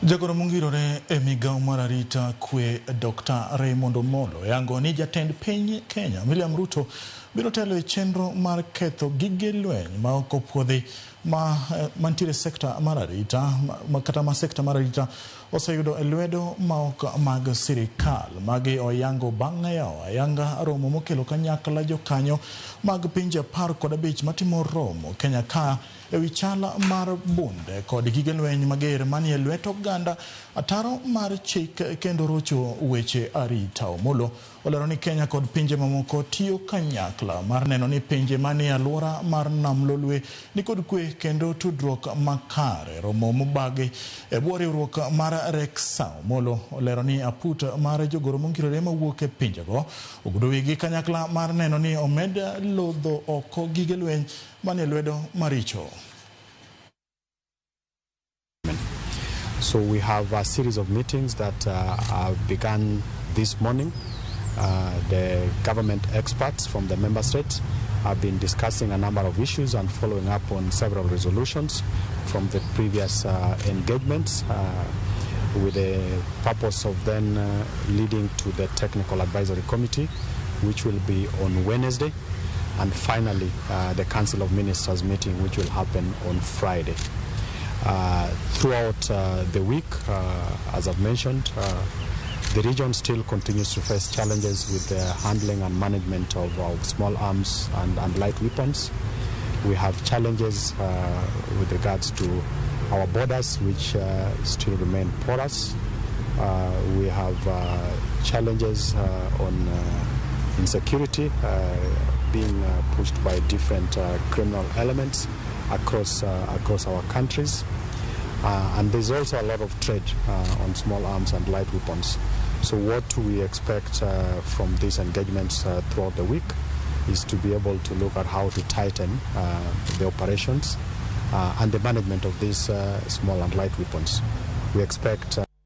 Jagoro mongirore e migawo mar arita kwe Dr. Raymond Omolo yango ni jatend piny Kenya William Ruto biro telo e chenro mar ketho gige lweny ma ok opuodhi ma mantiere sekta mar arita ma, kata ma sekta mar arita oseyudo e lwedo ma ok mag sirikal. Magi oyango bang' yawo ayanga romo mokelo kanyakla jokanyo mag pinje 15 matimo romo Kenya ka ewi chal mar bunde kod gige lweny mager manie lwet oganda ataro mar chik kendo rocho weche arita. Omolo olero ni Kenya kod pinje mamoko tiyo kanyakla mar neno ni pinje manie alwora mar Nam Lolwe nikod kwe kendo tudruok makare. Romo mobagi e bwo riwruok mar RECSA. Omolo olero ni aput mar jogoro mongirore mawuok e pinjego ogudo wigi kanyakla mar neno ni omed lodho oko gige lweny manie lwedo maricho. So we have a series of meetings that have begun this morning. The government experts from the member states have been discussing a number of issues and following up on several resolutions from the previous engagements with the purpose of then leading to the Technical Advisory Committee, which will be on Wednesday, and finally the Council of Ministers meeting, which will happen on Friday. Throughout the week, as I've mentioned, the region still continues to face challenges with the handling and management of small arms and light weapons. We have challenges with regards to our borders, which still remain porous. We have challenges on insecurity being pushed by different criminal elements across our countries. And there's also a lot of trade on small arms and light weapons. So what we expect from these engagements throughout the week is to be able to look at how to tighten the operations and the management of these small and light weapons. We expect